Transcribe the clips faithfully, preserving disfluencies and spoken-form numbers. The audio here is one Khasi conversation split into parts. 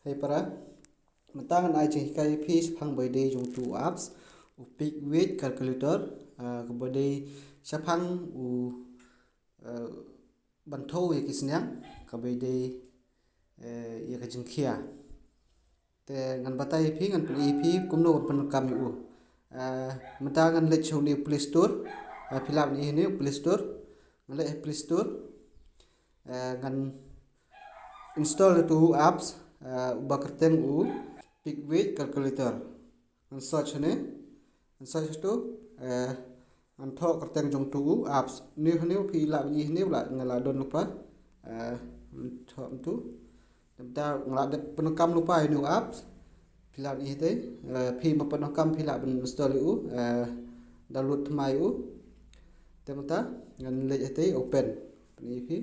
Hei para, mynta ngan ai jinghikai ïa phi shaphang ba ïadei jong utu u apps, u Pick Weight Calculator, ah, kaba dei shaphang u, eh, ban thew ïa ki sniang, kaba ïadei, eh, ïa ka jingkhia. Te ngan batai ïa phi, ngan pyni ïa phi kumno ban pyndonkam ïa u. Eh, mynta ngan leit sha une u Play Store, eh, phi lah ban i hangne u Play Store, ngan leit ha Play Store, eh, ngan install utu u apps, eh, uba kyrteng u Pick Weight Calculator. Ngan search hangne, ngan search utu, eh, ngan thoh kyrteng jong utu u apps. Une hangne phi lah ban i hangne, la nga la don lypa. Eh, ngan thoh utu. Te mynta nga la dep pyndonkam lypa ïa une u apps. Phi lah ban i hangtei, eh, phi ba pyndonkam phi lah ban install ïa u, eh, download thymmai ïa u. Te mynta ngan leit hangtei open. Pyni ïa phi.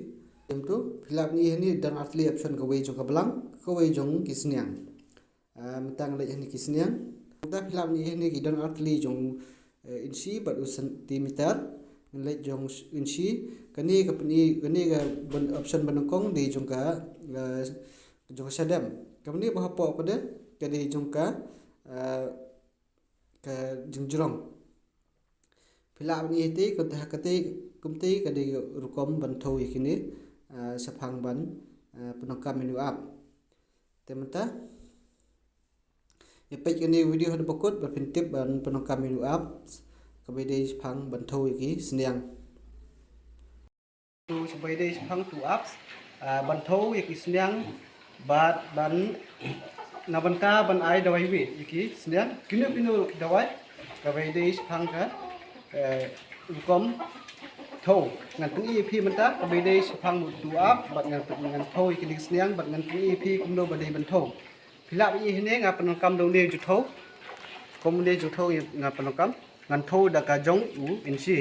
Te mynta phi lah ban i hangne don artylli option, kawei jong ka blank, kawei jong ki sniang. Ah, mynta ngan leit hangne ki sniang. Mynta phi lah ban i hangne ki don artylli jong, eh, inshi bad u centimeter. Ngan leit jong inshi. Kane ka pyni, kane ka ban, option banyngkong dei jong ka, eh, jong ka shadem. Kane ba hapoh pat de ka dei jong ka, eh, ka jingjrong. Phi lah ban i hangtei, kumta ha katei, kumtei ka dei ka rukom ban thew ïa kine, eh, shaphang ban, eh, pyndonkam ïa une u app. Te mynta ïa peit kane ka video haduh ba kut ba phin tip ban pyndonkam ïa une u apps, kaba ïadei shaphang ban thew ïa ki sniang. Utu, kaba ïadei shaphang utu u apps, ah, ban thew ïa ki sniang bad ban, na bynta ban ai dawai weight ïa ki sniang. Kino kino ki dawai, kaba ïadei shaphang ka, eh, rukom thew. Ngan pyni ïa phi mynta kaba ïadei shaphang utu u app bad ngan, ngan thew ïa kine ki sniang bad ngan pyni ïa phi kumno ba dei ban thew. Phi lah ban i hangne nga pyndonkam da une u jingthew. Kum une u jingthew nga pyndonkam. Ngan thew da ka jong u inshi.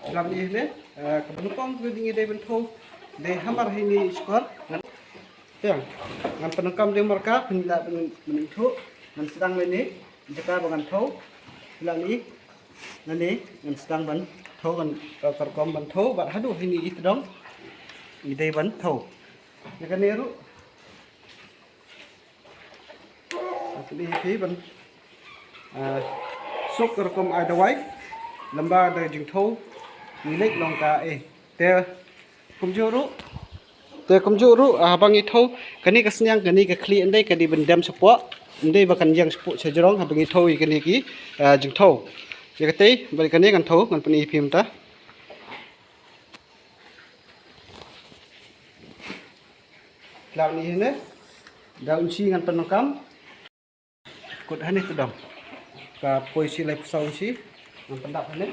Phi lah ban i hangne, eh, kaba nyngkong kaba dei ban thew, dei hamar hangne i shkor. Ngan, te ngan pyndonkam da u markar, phin lah ban, ban i thew. Ngan sdang lane jaka ba ngan thew. Phi lah ban i, lane ngan sdang ban thew, ngan, eh, ka rukom ban thew bad haduh hangne i tdong. I dei ban thew. Ïa kane ruh Ngan pyni ïa phi ban, ah, suk ka rukom ai dawai, lymda da jingthew, ngi leit long ka, eh. Te kumjuh ruh, te kumjuh ruh, ah, haba ngi thew, kane ka sniang, kane ka khlieh ym dei ka dei ban dem shapoh, ym dei ba kan ïeng shapoh shajrong, haba ngi thew ïa kine ki, ah, jingthew. Ïa katei, bad kane ngan thew, ngan pyni ïa phi mynta. Phi lah ban i hangne, da u inshi ngan pyndonkam. Kut hangne tdong. Ka poi shi laiphew saw inshi. Ngan pyndap hangne.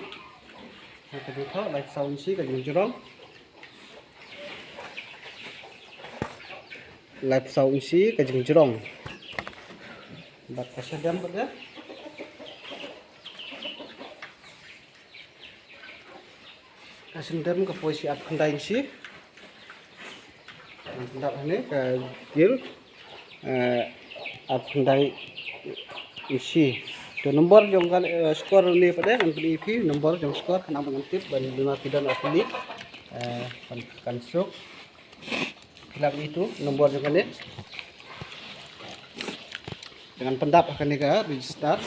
Hangne ka jingthoh, laiphew saw inshi ka jingjrong. Laiphew saw inshi ka jingjrong. Bad ka shadem pat de. Ka shadem ka poi shi arphew khyndai inshi. Ngan pyndap hangne ka gil, eh, arphew khyndai inshi. To nombor jong ka, eh, score ne pat de ngan pyni ïa phi nombor jong score, khnang ba ngan tip ban lima phi don artylli, eh, kan, kan suk. Phi lah ban i tu nombor jong kane. Te ngan pyndap ha kane ka register.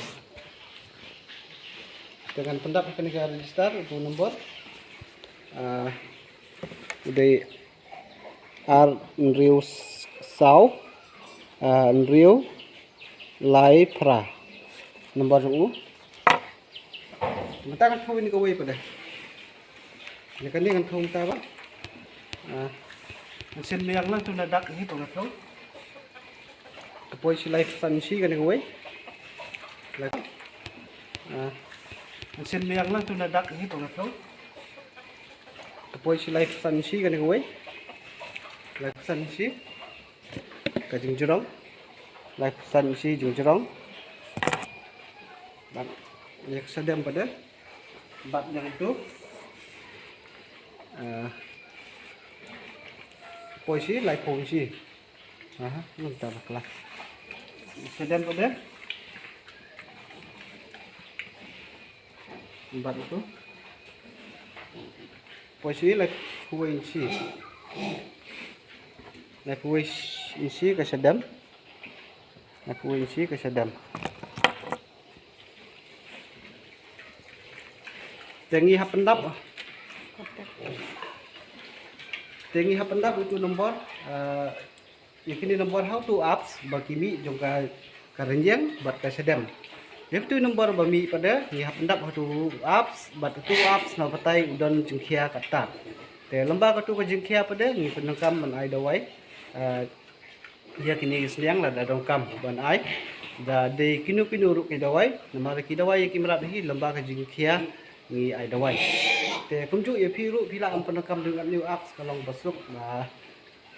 Te ngan pyndap ha kane ka register tu nombor. Ah, u dei ar hynriew saw, ah, hynriew lai phra. Nombor jong u. Mynta ngan thew ïa kane kawei pat de. Ïa kane ngan thew mynta ba. Ah, ngan send biang lang tu na dak hi to ngan thew. Ka poi shi laiphew san inshi kane kawei. Lai-, ah, ngan send biang lang tu na dak hi to ngan thew. Ka poi shi laiphew san inshi kane kawei. Laiphew san inshi. Ka jingjrong. Laiphew san inshi jingjrong. Bad ïa ka shadem pat de. Bad ïa katu. Eh, poi shi laiphew inshi. Aha, mynta bakla. Shadem pat de. Bad ïa katu. Poi shi laiphew wei inshi. Laiphew wei inshi ka shadem. Nga kawei shi ka shadem. Te ngi hap pyndap. Te ngi hap pyndap ïa utu nombor, eh, ïa kine nombor ha utu apps ba ki mih jong ka, ka rynïeng bad ka shadem. Ïa utu nombor ba mih pat de ngi hap pyndap ha utu apps bad utu apps na batai u don jingkhia katta. Te lymba katu ka jingkhia pat de ngi pyndonkam ban ai dawai, eh, ïa kine ki sniang lada donkam ban ai. Da dei kino kino ruh ki dawai, namar ki dawai ïa ki mrad hi lymba ka jingkhia ngi ai dawai. Te kumjuh ïa phi ruh phi lah ban pyndonkam da une u apps ka long ba suk ba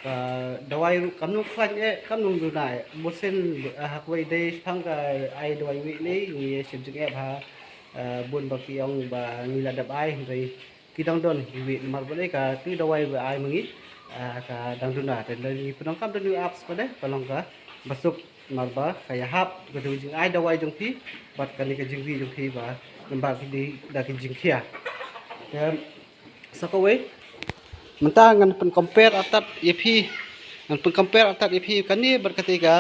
ka dawai ruh kam nang khlaiñ eh, kam nang duna eh. Bunsien, ah, ha kawei de shaphang ka ai dawai wei lei ngi ïa shim jingeh ha, ah, bun ba ki ong ba ngi la dep ai hynrei ki dang don iwei namar ba dei katu dawai ba ai ma ngi, ah, ka dang duna. Te lada ngi pyndonkam da une u apps pat de ka long ka ba suk namar ba ka ïahap katu jingai dawai jong phi bad kane ka jingri jong phi ba namar ki dei da ki jingkhia. Te sa kawei mynta ngan pyn compare artat ïa phi, ngan pyn compare artat ïa phi kane bad kata ka,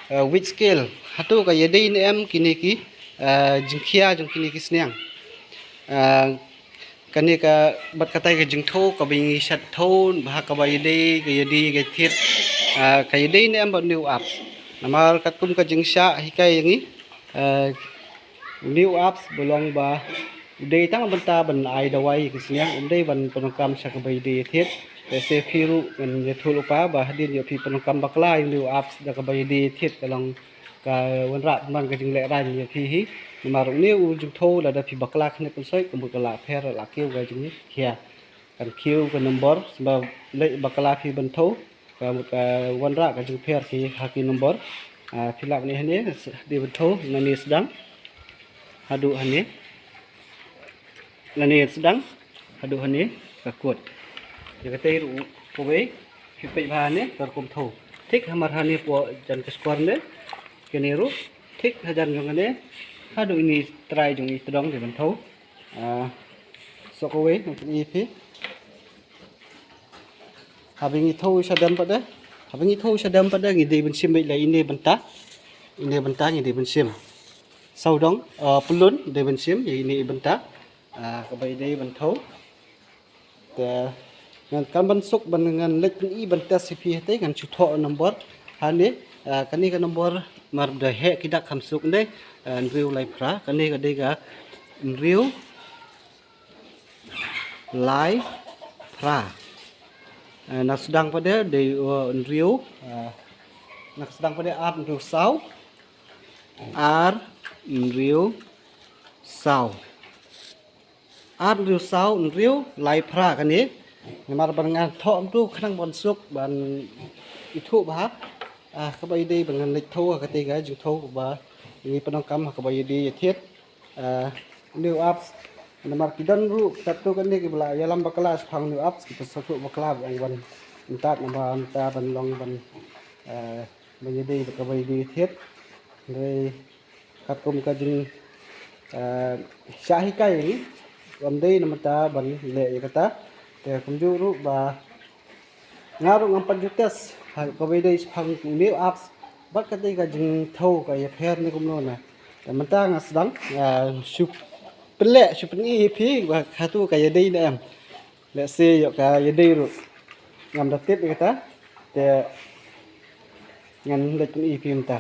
eh, weight scale. Hato ka ïadei ne em kine ki, eh, jingkhia jong kine ki sniang. Eh, kane ka bad kata ka jingthew kaba ngi shait thew ba ha kaba ïadei, ka ïadei ka thied, eh, ka ïadei ne em bad une u apps. Namar katkum ka jingshah hikai ïa ngi, eh, une u apps ba long ba u dei tang bynta ban ai dawai ïa ki sniang, um dei ban pyndonkam sha kaba ïadei ïathied. Lehse phi ruh ngan ïathuh lypa ba hadien ïoh phi pyndonkam bakla ïa une u apps da kaba ïadei ïathied ka long ka wanrah pynban ka jinglehrain ïa phi hi. Namar une u jingthew lada phi bakla khyndiat pynsoit ka mut ka la pher la kiew ka jingkhia. Kan kiew ka nombor, symba leh bakla phi ban thew, ka mut ka wanrah ka jingpher ki ha ki nombor. Ah, phi lah ban ïohi hangne, dei ban thew, nane sdang. Haduh hangne. Nane sdang. Haduh hangne, ka kut. Ïa katei ruh kawei, phi peit bha hangne, ka rukom thew. Thik hamar hangne hapoh jan ka skor ne. Kane ruh, thik hajan jong kane. Haduh ine trai jong i tdong dei ban thew. Ah, sa kawei, ngan pyni ïa phi. Haba ngi thew shadem pat de. Haba ngi thew shadem pat de, ngi dei ban shim beit la ine bynta. Ine bynta ngi dei ban shim. Sawdong, ah, pyllun, dei ban shim, ïa ine bynta. Ah, kaba ïadei ban thew. Te ngan kan ban suk ban ngan leit pyni ban test ïa phi hate ngan shu thoh nombor. Hangne, ah, kane ka nombor mar da heh ki dak kham suk ne, ah, hynriew lai phra. Kane ka dei ka hynriew lai phra. Ah, na sdang pat de dei, uh, hynriew, ah, na sdang pat de ar hynriew saw. Ar hynriew saw. Ar hynriew saw hynriew lai phra kane. Namar ban ngan thoh kumtu khnang ban suk ban ithuh bha. Ah, kaba ïadei ban ngan leit thew ha katei ka jingthew kaba ngi pyndonkam ha kaba ïadei ïathied. Ah, une u apps namar ki don ruh katto katne kiba la ïalam bakla shaphang une u apps ki pynsngewthuh bakla ba ong ban ntad namar mynta ban long ban, ah, ban ïadei bad kaba ïadei ïathied. Hynrei katkum ka jing, eh, shah hikai ïa ngi, ym dei na mynta ban leh ïa kata. Te kumjuh ruh ba nga ruh ngam pat ju test ha kaba ïadei shaphang une u apps bad katei ka jingthew ka ïapher ne kumno na. Te mynta nga sdang, eh, shu pynleh, shu pyni ïa phi ba katu ka ïadei ne em. Lehse ïoh ka ïadei ruh. Ngam da tip ïa kata. Te ngan leit pyni ïa phi mynta.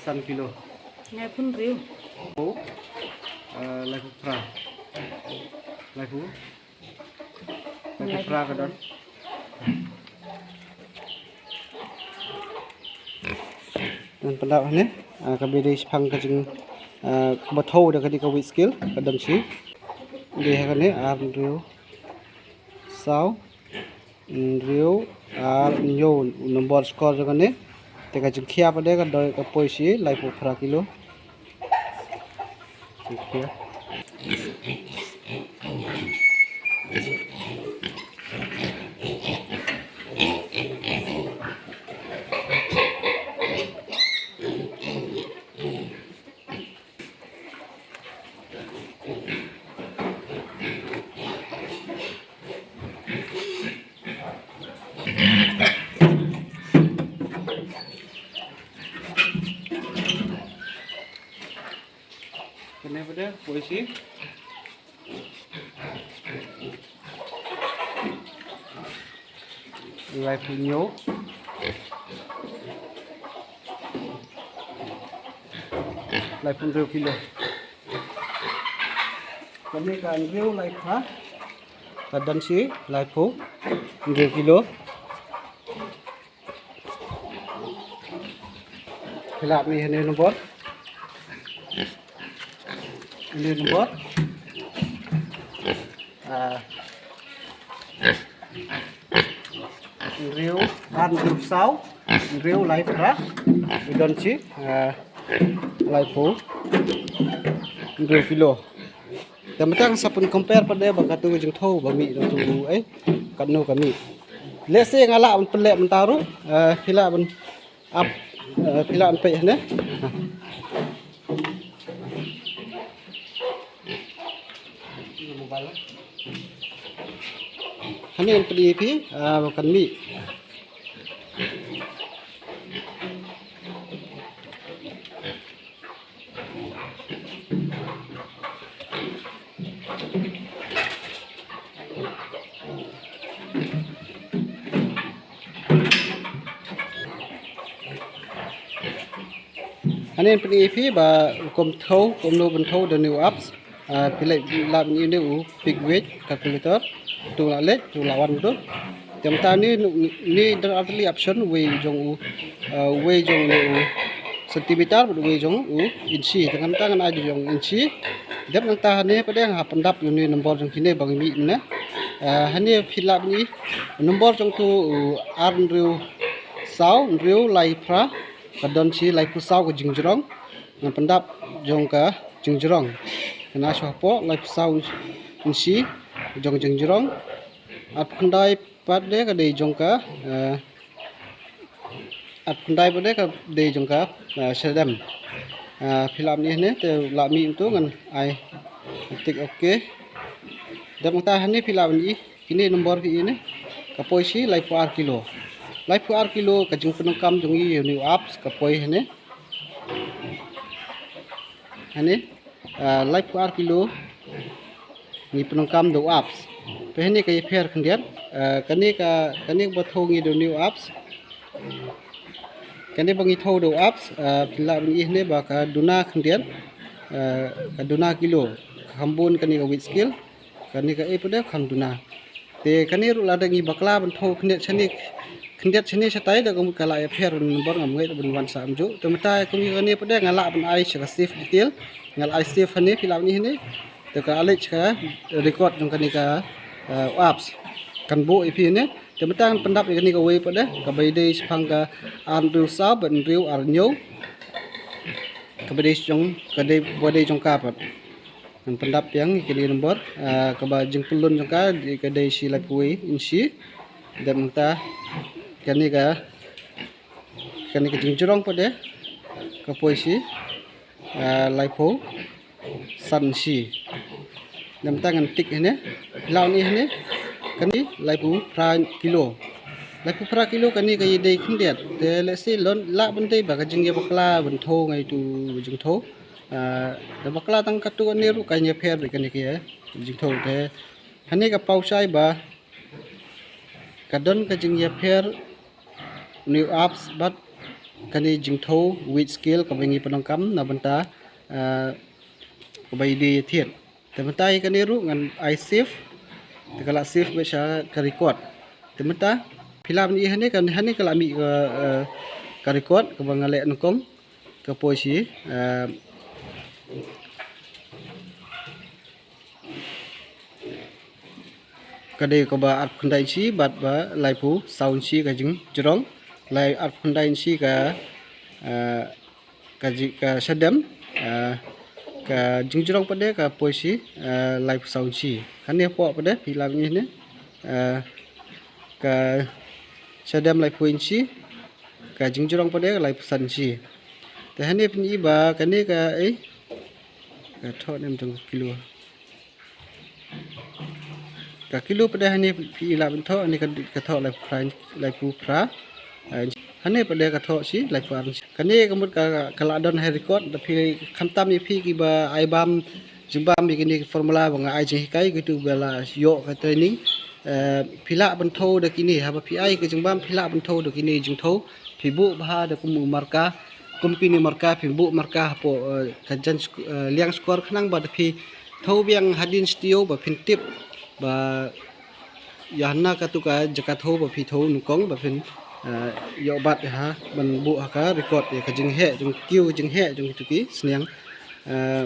San kilo. Laiphew hynriew. Phew. Eh, laiphew phra. Laiphew. Laiphew phra ka don. Ngan pyndap hangne, ah, kaba dei shaphang ka jing, ah, kaba thew da ka dei ka weight scale, ka don shi. Dei ha kane, ar hynriew saw. Hynriew, ar hynñiew, nombor score jong kane. Te ka jingkhia pat de ka dei ka poi shi, laiphew phra kilo. Jingkhia. Kane pat de, poi shi. Laiphew hynñiew. Laiphew hynriew kilo. Kane ka hynriew lai phra. Ka don shi laiphew hynriew kilo. Phi lah mih hangne nombor. Hangne nombor. Ah. Hynriew, ar hynriew saw, hynriew lai phra. Ki don shi, ah, laiphew hynriew kilo. Te mynta sa pyn compare pat de ba katto ka jingthew ba mih na tu, eh, katno ka mih. Let's say nga lah ban pynleh mynta ruh, eh, phi lah ban ap, eh, phi lah ban peit hangne. Hangne ngan pyni ïa phi, eh, ba kan mih. Hangne ngan pyni ïa phi ba kum thew, kumno ban thew da une u apps. Ah, phi lah, lah ban ïoh une u pick weight calculator. Tu lah leit, tu lah wan tu. Te mynta une, une don ar tylli option, uwei jong u, ah, uwei jong une u centimeter bad uwei jong u inchi. Te mynta ngan ai jong inchi. Dep nangta hangne pat de nga pyndap ïa une nombor jong kine ba ngi mih mynne. Ah, hangne phi lah ban i nombor jong tu u ar hynriew saw, hynriew lai phra. Ka don shi laiphew saw ka jingjrong. Ngan pyndap jong ka jingjrong. Kane shuh hapoh laiphew saw inchi jong jingjrong. Arphew khyndai pat de ka dei jong ka, eh, arphew khyndai pat de ka dei jong ka, eh, shadem. Eh, phi lah mih hangne, te lah mih mynta ngan ai tick okay. Dep mynta hangne phi lah ban i kine nombor phi i ne, ka poi shi laiphew ar kilo. Laiphew ar kilo ka jingpyndonkam jong ngi ïa une u apps ka poi hangne. Hangne, ah, laiphew ar kilo ngi pyndonkam da u apps. Te hangne ka ïapher khyndiat, ah, kane ka, kane ba thew ngi da une u apps. Kane ba ngi thew da u apps, ah, phi lah ban i hangne ba ka duna khyndiat, ah, ka duna kilo. Kham bun kane ka weight scale. Kane kaei pat de kham duna. Te kane ruh lada ngi bakla ban thew khyndiat shane, khyndiat shane shatai da ka mut ka la ïapher nombor, ngam ngeit ban wan sah kumjuh. Te mynta kum kane pat de nga lah ban ai sha ka save detail. Nga lah ai save hangne, phi lah ban i hangne. Te ka leit sha ka record jong kane ka, eh, apps. Kan buh ïa phi hangne. Te mynta ngan pyndap ïa kane kawei pat de, kaba dei shaphang ka ar hynriew saw bad hynriew ar hynñiew. Kaba dei jong, ka dei, ba dei jong ka pat. Ngan pyndap biang ïa kane nombor, ah, kaba jingpynlun jong ka, dei ka dei shi laiphew wei inchi. Dep mynta kane ka, kane ka jingjrong pat de ka poi shi, ah, laiphew san inchi. Dep mynta ngan tick hangne, phi lah ban i hangne, kane laiphew phra kilo. Laiphew phra kilo kane ka ïadei khyndiat. Te lehse lah ban dei ba ka jingïabakla ban thew nga ïa utu u jingthew. Ah, da bakla tang katto katne ruh kan ïapher beit kane ka jingthew te. Hangne ka paw shai ba ka don ka jingïapher une u apps bad Kane jingthew weight scale kaba ngi pyndonkam na bynta, eh, kaba ïadei ïathied. Te mynta ïa kane ruh ngan ai save. Te ka la save beit sha ka record. Te mynta phi lah ban i hangne ka, hangne ka la mih ka, eh, ka record kaba nga leh nyngkong. Ka poi shi, eh, ka dei kaba arphew khyndai inchi bad ba laiphew saw inchi ka jingjrong. Lai arphew khyndai inchi ka, eh, ka ji, ka shadem, eh, ka jingjrong pat de ka poi shi, eh, laiphew saw inchi. Hangne hapoh pat de phi lah ban i hangne, eh, ka shadem laiphew inchi, ka jingjrong pat de laiphew san inchi. Te hangne phin i ba kane ka, eh, ka thoh ne em jong ka kilo. Ka kilo pat de hangne phi lah ban thoh, hangne ka, ka thoh laiphew phra, laiphew phra. Eh, hangne pat de ka thoh shi laiphew ar. Kane ka mut ka, ka la don ha record, da phi khamtam ïa phi kiba ai bam jingbam ïa kine ki formula ba nga ai jinghikai, kito ba la ïoh ka training. Eh, phi lah ban thew da kine, haba phi ai ka jingbam phi lah ban thew da kine jingthew. Phi buh bha da kum u marka, kum kine marka, phi buh marka hapoh, eh, ka jan sk-, eh, liang skor khnang ba da phi thew biang hadien shi taïew ba phin tip ba ïa hana katu ka jaka thew ba phi thew nyngkong ba phin, eh, ïoh bat ïa ha ban buh ha ka record ïa ka jingheh jong, kiew jingheh jong kitu ki sniang. Eh,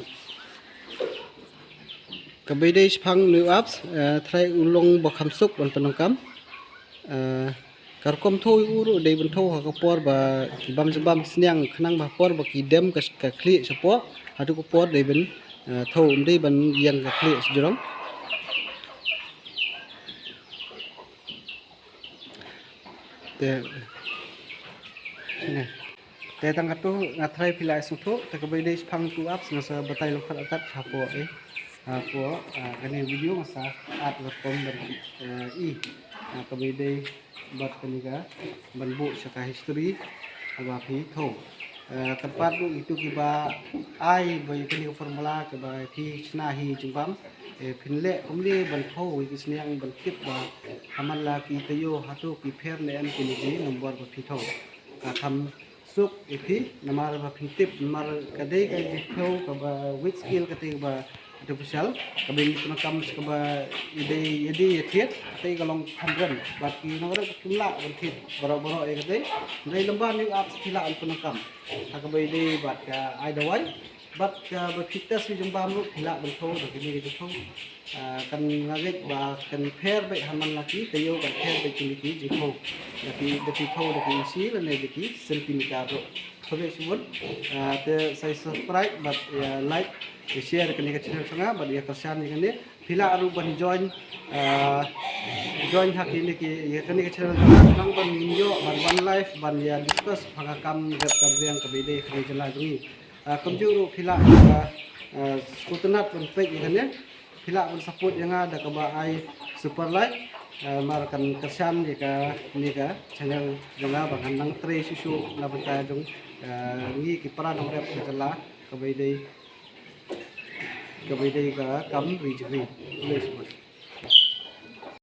kaba ïadei shaphang new apps, eh, trai u long ba kham suk ban pyndonkam. Eh, ka rukom thew ïa u ruh dei ban thew ha ka por ba ki bam jingbam ki sniang khnang ba ha por ba ki dem ka, ka khlieh shapoh, hato ka por dei ban, eh, thew, ym dei ban ïeng ka khlieh shajrong. Te, ne. Te tang katto nga trai phi la sngewthuh, te kaba ïadei shaphang tu apps nga sa batai lyngkot artat hapoh, eh, hapoh, ah, kane video nga sa add ka rukom ban, eh, i, ah, kaba ïadei bad kane ka ban buh sha ka history kaba phi thew. Eh, kyrpad ruh ïa kito kiba ai ba ïa kane ka formula kaba phi shna hi jingbam, eh, phin leh kumne ban thew ïa ki sniang ban tip ba ha man la ki taïew hato ki pher ne em kine ki nombor ba phi thew. Ka kham suk ïa phi namar ba phin tip, namar ka dei ka jingthew kaba weight scale kata kaba artificial, kaba ngi pyndonkam sa kaba ïadei, ïadei ïathied, kata ka long kham rem. Bad ki nongrep kim lah ban thied baroh baroh ïa kata. Hynrei lyngba new apps phi lah ban pyndonkam ha kaba ïadei bad ka ai dawai. Bad kaba phi test ïa jingbam ruh phi lah ban thew da kine ki jingthew. Ah, kan, nga ngeit ba kan pher beit ha man la ki taïew, kan pher beit kine ki jingthew. Da phi, da phi thew da ki inchi lane da ki centimeter ruh. Khublei shibun. Ah, te sa subscribe bad ïa like, ïa share kane ka channel jong nga bad ïa kyrshan ïa kane. Phi lah ruh ban join, ah, join ha kine ki, ïa kane ka channel jong nga, nang ban ïoh ban wan live ban ïa discuss ha ka kam rep kam riang kaba ïadei ha kane ka jylla jong ngi. Ah, kumjuh ruh phi lah, ah, ah, sngewtynnat ban peit ïa kane. Phi lah ban support ïa nga da kaba ai super like, eh, mar kan kyrshan ïa kane ka channel jong nga ba ngan nang trei shuh shuh na bynta jong, eh, ngi ki para nongrep ka jylla kaba ïadei, kaba ïadei ka kam ri jong ngi. Khublei shibun.